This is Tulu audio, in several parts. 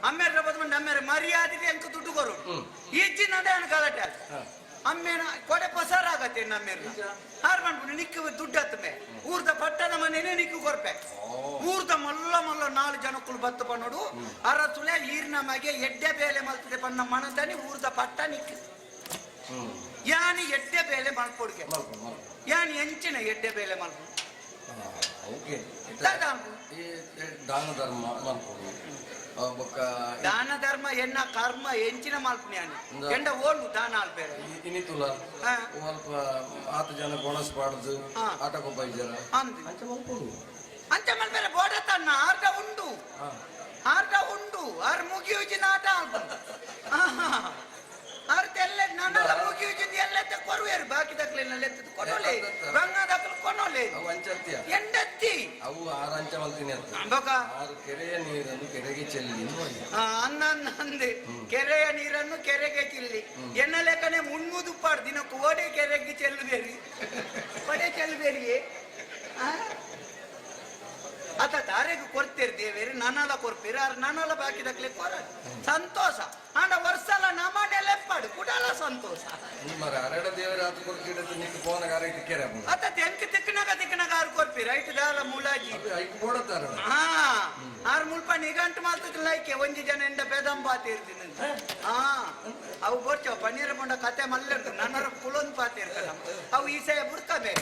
ಅಮ್ಮೇರ ಬದ್ಮಂಡ ಅಮ್ಮೇರ ಮರ್ಯಾದೆ ಎಂಕ್ ದುಡ್ಡು ಕೊರು. ಇಜ್ಜಿನದೇ ಅನ್ ಗಲಾಟೆ. ಅಮ್ಮೇನ ಕೊಡೆ ಪೊಸಾರ ಆಗತ್ತೆ ನಮ್ಮೇರ್ನ ಆರ್ ಮನ್ಪುಂಡು ನಿಕ್ಕು ದುಡ್ಡು ಹತ್ತಮೆ ಊರ್ದ ಪಟ್ಟದ ಮನೇನೆ ನಿಕ್ಕು ಕೊರ್ಪೆ. ಊರ್ದ ಮಲ್ಲ ಮಲ್ಲ ನಾಲ್ ಜನಕ್ಕುಲು ಬತ್ತು ಪನ್ನೋಡು ಅರಸುಲೆ ಈರ್ನ ಮಗೆ ಎಡ್ಡೆ ಬೇಲೆ ಮಲ್ತದೆ ಪನ್ನ ಮನದನಿ ಊರ್ದ ಪಟ್ಟ ನಿಕ್ಕು. ಯಾನಿ ಎಡ್ಡೆ ಬೇಲೆ ಮಲ್ಪೊಡುಗೆ. ಮಲ್ಪ ಮಲ್ಪ. ಯಾನಿ ಎಂಚಿನ ಎಡ್ಡೆ ಬೇಲೆ ಮಲ್ಪು? ಓಕೆ. ದಾದ? ಈ ದಾನ ಧರ್ಮ ಮಲ್ಪೊಡು ಬೊಕ್ಕ ದಾನ ಧರ್ಮ ಎನ್ನ ಕರ್ಮ ಎಂಚಿನ ಮಲ್ಪು ಯಾನಿ ಎಂಡ ಓಲು ದಾನ ಆಲ್ಪೇರೆ. ಇನಿತುಲ ಅಲ್ಪ ಆತ ಜನ ಕೊಣಸ್ ಪಾಡ್ದು ಆಟ ಕೊಬ್ಬ ಇಜ್ಜರ. ಅಂದ್. ಅಂಚ ಮಲ್ಪೊಡು. ಅಂಚ ಮಲ್ಪೇರೆ ಬೋಡ ತನ್ನ ಆರ್ಡ ಉಂಡು. ಆರ್ಡ ಉಂಡು ಆರ್ ಮುಗಿಯುಜಿನ ಆಟ ಆಲ್ಪಂತ ಆರ್ ತೆಲ್ಲೆ ನನ್ನಲ್ಲ ಮುಗಿಯುಜಿನ ಎಲ್ಲ ಕೊರುವೇರು ಬಾಕಿ ದಕ್ಲೆಲ್ಲ ಲೆತ್ತದ ಕೊನೊಲೆ ಬಂಗ ದಕ್ಲು ಕೊನೊಲೆ. ಅವು ಅಂಚತ್ಯ. ಎಂಡತ್ತಿ. ಅವು ಆರು ಅಂಚ ಮಲ್ತೀನಿ ಅಂತ. ಬೊಕ ಆರು ಕೆರೆಯ ನೀರನ್ನು ಕೆರೆಗೆ ಚೆಲ್ಲಿ. ಅನ್ನ ಅಂದೆ ಕೆರೆಯ ನೀರನ್ನು ಕೆರೆಗೆ ಚೆಲ್ಲಿ ಎನ್ನ ಲೆಕ್ಕನೆ ಮುನ್ನೂದುಪ್ಪಾಡು ದಿನಕ್ಕೂ ಓಡೆ ಕೆರೆಗೆ ಚೆಲ್ಲುಬೇರಿ ಒಡೆ ಚೆಲ್ಲುಬೇರಿ. ಅತ ತಾರೆಗೆ ಕೊಡ್ತೇರಿ ದೇವೇರಿ ನನ್ನಲ್ಲ ಕೊರ್ಪೇರಿ ಆರ್ ನನ್ನಲ್ಲ ಬಾಕಿ ದಕ್ಲೆ ಕೊರ ಸಂತೋಷ ಆಂಡ ವರ್ಷಲ ನಮ್ಮನೆ ಲೆಪ್ಪಾಡು ಕುಡಲ ಸಂತೋಷ. ಮರ ಅರಡ ದೇವರ ಆತ ಕೊರ್ಕಿಡத்து ನಿಕ್ಕು ಪೋನ ಅರೈಟ್ ಕೆರೆ ಆಪುಂಡು. ಅತ ತೆಂಕ್ ತಿಕ್ಕನಾಗ ತಿಕ್ಕನಾಗ ಆರು ಕೊರ್ಪೇರಿ ಐಟ್ ದಾಲ ಮುಲಾಜಿ. ಅದು ಐಕ್ ಬೋಡತ್ತಾರ. ಹಾ ಆರ್ ಮುಲ್ಪ ನಿಗಂಟು ಮಾಲ್ತದ ಲೈಕೆ ಒಂಜಿ ಜನ ಎಂಡ ಪೆದಂಬ ತೀರ್ತೀನಿ. ಹಾ ಅವು ಬೋರ್ಚವ ಪನ್ನೀರ ಬೊಂಡ ಕತೆ ಮಲ್ಲುಂಟು ನನ್ನರ ಕುಲೊಂದು ಪಾತಿರ್ತ ಅವು ಈಸೆ ಬುಡ್ಕಬೇ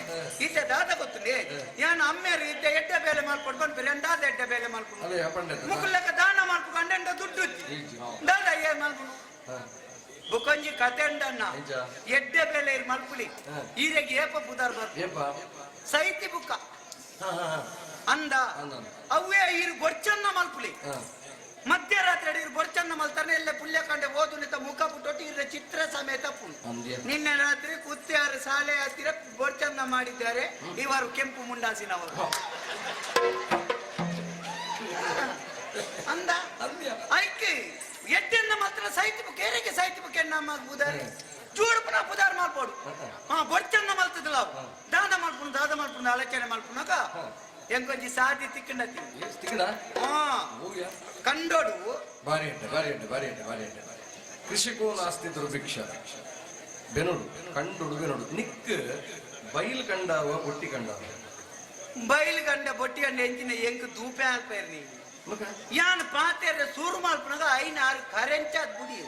ಈಸೆ ದಾದ ಗೊತ್ತುಂಡೆ ಯಾನ್ ಅಮ್ಮೇರು ಇದ್ದ ಎಡ್ಡೆ ಬೇಲೆ ಮಲ್ಪೊಡು ಪನ್ಪೇರು ಎಂಡಾದ ಎಡ್ಡೆ ಬೇಲೆ ಮಲ್ಪುಂಡು. ಅದೇ ಪಂಡೆ. ಮುಕುಲೆಕ್ಕ ದಾನ ಮಲ್ಪು ಕಂಡೆಂಡ ದುಡ್ಡು ಈಜಿ, ಹಾ. ದಾದ ಏ ಮಲ್ಪುನು? ಬುಕೊಂಜಿ ಕತೆ ಉಂಡಣ್ಣ. ಎಂಚ? ಎಡ್ಡೆ ಬೇಲೆ ಇರ್ ಮಲ್ಪುಲಿ. ಈರೆಗೆ ಏಪ ಬುದಾರ್ ಬರ್ಪು? ಏಪ? ಸೈತಿ ಬುಕ್ಕ. ಹಾ ಹಾ ಹಾ ಅಂದ. ಅಂದ. ಅವೇ ಇರು ಗೊರ್ಚನ್ನ ಮಲ್ಪುಲಿ. ಮಧ್ಯರಾತ್ರಿ ಇರು ಬೊರ್ಚನ್ನ ಮಲ್ತಾನೆ ಎಲ್ಲ ಪುಲ್ಯಕಾಂಡೆ ಓದು ನಿತ ಮುಖ ಪುಟ್ಟೊಟ್ಟು ಇರ ಚಿತ್ರ ಸಮೇತ ಪುಣ್. ಅಂದ್ಯ. ನಿನ್ನೆ ರಾತ್ರಿ ಕುತ್ತಿಯಾರು ಶಾಲೆ ಹತ್ತಿರ ಬೊರ್ಚನ್ನ ಮಾಡಿದ್ದಾರೆ ಇವರು ಕೆಂಪು ಮುಂಡಾಸಿನವರು ಅಂದ. ಅಂದ್ಯ. ಐಕೆ ಎಡ್ಡೆನ್ನ ಮಾತ್ರ ಸಾಹಿತ್ಯ ಬುಕ್ ಏರಿಗೆ ಸಾಹಿತ್ಯ ಬುಕ್ ಎನ್ನ ಬುದಾರಿ ಜೋಡುಪುನ ಬುದಾರ್ ಮಲ್ಪೋಡು. ಹಾ ಬೊರ್ಚನ್ನ ಮಲ್ತದಲ್ಲ ಅವು. ದಾದ ಮಲ್ಪುನು ದಾದ ಮಲ್ಪುನು ಆಲೋಚನೆ ಮಲ್ಪುನಾಗ ಎಂಕೊಂಜಿ ಸಾದಿ ತಿಕ್ಕಂಡತಿ. ತಿಕ್ಕಡ. ಹಾ. ಹೋಗ್ಯಾ. ಕಂಡೋಡು. ಬಾರಿ ಎಡ್ಡೆ ಬಾರಿ ಎಡ್ಡೆ ಬಾರಿ ಎಡ್ಡೆ ಬಾರಿ ಎಡ್ಡೆ. ಕೃಷಿಕೋ ನಾಸ್ತಿ ದುರ್ಭಿಕ್ಷ ಬೆನೋಡು ಕಂಡೋಡು ಬೆನೋಡು ನಿಕ್ ಬೈಲ್ ಕಂಡಾವ ಬೊಟ್ಟಿ ಕಂಡಾವ? ಬೈಲ್ ಗಂಡ ಬೊಟ್ಟಿ ಗಂಡ ಎಂಚಿನ ಎಂಕ್ ದೂಪೆ ಆಲ್ಪೇರ್ ನೀ. ಮಗ. ಯಾನ್ ಪಾತೆರೆ ಸೂರು ಮಲ್ಪುನಾಗ ಐನಾರು ಕರೆಂಚಾದ್ ಬುಡಿ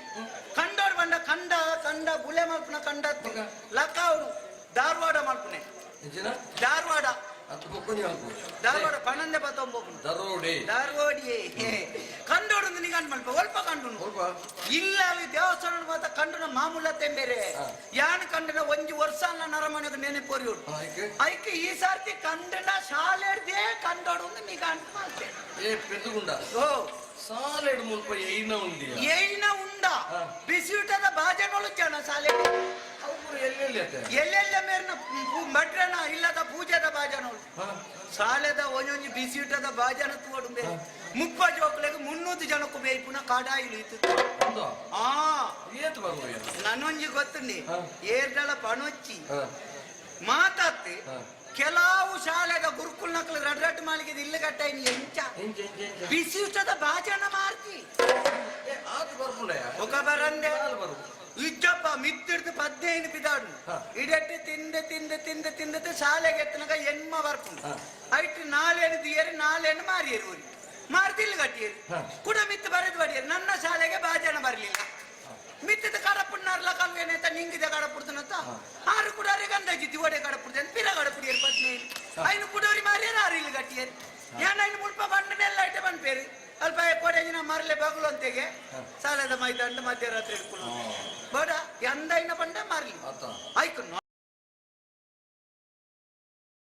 ಕಂಡೋಡು ಬಂಡ ಕಂಡ ಕಂಡ ಗುಲೆ ಮಲ್ಪುನ ಕಂಡ. ಮಗ. ಲಕಾವ್ರು ಧಾರವಾಡ ಮಲ್ಪುನೆ. ಎಂಚಿನ? ಧಾರವಾಡ. ಅತ್ತು ಬೊಕ್ಕೊಂಜಿ ಮಲ್ಪು. ಧಾರವಾಡ ಪನ್ನೊಂದೇ ಪತ್ತೊಂಬತ್ತು. ದರೋಡೆ. ಧಾರವಾಡಿಯೇ ಕಂಡೋಡು ನಿಗಂಟ್ ಮಲ್ಪ ಒಲ್ಪ ಕಂಡು. ಸ್ವಲ್ಪ. ಇಲ್ಲ ಅಲ್ಲಿ ದೇವಸ್ಥಾನ ಮಾತ್ರ ಕಂಡುನ ಮಾಮೂಲತೆ ಬೇರೆ. ಯಾನ್ ಕಂಡನ ಒಂಜಿ ವರ್ಷ ಅಲ್ಲ ನರಮನೆಗೆ ನೆನಪೊರಿಯೋಡು. ಐಕ್. ಐಕ್ ಈ ಸರ್ತಿ ಕಂಡನ ಶಾಲೆಡ್ದೇ ಕಂಡೋಡು ನಿಗಂಟ್ ಮಾಡ್ತೆ. ಏ ಪೆದ್ದುಗುಂಡ. ಓ. ಸಾಲೆಡ್ ಮುಲ್ಪ ಏನ ಉಂಡಿಯ? ಏನ ಉಂಡ. ಬಿಸಿಯೂಟದ ಬಾಜನೊಳು ಜನ ಶಾಲೆ. ಅವ್ರು ಎಲ್ಲೆಲ್ಲಿ ಅತ್ತೆ? ಎಲ್ಲೆಲ್ಲ ಮೇರ್ನ ಮಟ್ರನ ಇಲ್ಲದ ಪೂಜೆದ ಬಾಜನೊಳು. ಶಾಲೆದ ಒಂಜೊಂಜಿ ಬಿಸಿಯೂಟದ ಬಾಜನ ತೂವಡು ಬೇರೆ 30 ಜೋಕ್ಲೆಗ್ 300 ಜನಕ್ಕೂ ಬೇಯ್ಪುನ ಕಾಡಾಯಿಲು ಇತ್ತು. ಹೌದಾ? ಆ. ಏತ್ ಬರ್ಬೋದು? ನನ್ನೊಂಜಿ ಗೊತ್ತುಂಡಿ. ಏರ್ಡಳ ಪಣೊಚ್ಚಿ ಮಾತಾತ್ತೆ. ಕೆಲವು ಶಾಲೆದ ಗುರುಕುಲ್ ನಕಲು ರಡ್ ರಡ್ ಮಾಲಿಗೆ ಇಲ್ಲು ಕಟ್ಟಾಯಿನಿ ಎಂಚ? ಎಂಚ ಎಂಚ ಎಂಚ? ಬಿಸಿಯೂಟದ ಬಾಜನ ಮಾರ್ತಿ. ಏ ಆತು ಬರ್ಪುಂಡಯ್ಯ. ఒక ಬರಂದೆ. ಸಾಲ್ ಬರು. ಇಜ್ಜಪ್ಪ ಮಿತ್ತಿಡ್ದು 15 ಪಿದಾಡು. ಇಡಟ್ಟು ತಿಂದು ತಿಂದು ತಿಂದು ತಿಂದು ಶಾಲೆಗೆ ಎತ್ತನಗ ಎಣ್ಮ ಬರ್ಪುಂಡು. ಐಟ್ ನಾಲೇನು ದಿಯರು ನಾಲೇನು ಮಾರಿಯರು ಊರಿ ಮಾರ್ದಿಲ್ಲ ಕಟ್ಟಿಯರು. ಕುಡ ಮಿತ್ತು ಬರೆದು ಬಡಿಯರು ನನ್ನ ಶಾಲೆಗೆ ಬಾಜನ ಬರಲಿಲ್ಲ ಮಿತ್ತದ ಕಡಪುಣ್ಣಾರ್ಲ ಕಲ್ವೇನಂತ ನಿಂಗಿದ ಕಡಪುಡ್ದನಂತ ಆರು ಕುಡಾರಿ ಗಂಧಜಿ ದಿವಡೆ ಕಡಪುಡ್ದೆ ಪಿರ ಕಡಪುಡಿಯರು 15 ಐನು ಕುಡೋರಿ ಮಾರಿಯರು ಆರು ಇಲ್ಲಿ ಕಟ್ಟಿಯರು ಏನ ಐನು ಮುಲ್ಪ ಬಂಡನೆಲ್ಲ ಐಟೆ ಬಂದ್ಪೇರು ಅಲ್ಪ ಕೊಡೆಜಿನ ಮರಲೆ ಬಗಲು ಅಂತೆಗೆ ಸಾಲದ ಮೈದಾಂಡ ಮಧ್ಯರಾತ್ರಿ ಹಿಡ್ಕೊಂಡು ಬೇಡ ಎಂದೈನ ಬಂಡ ಮಾರ್ಲಿ. ಆತ. ಆಯ್ತು.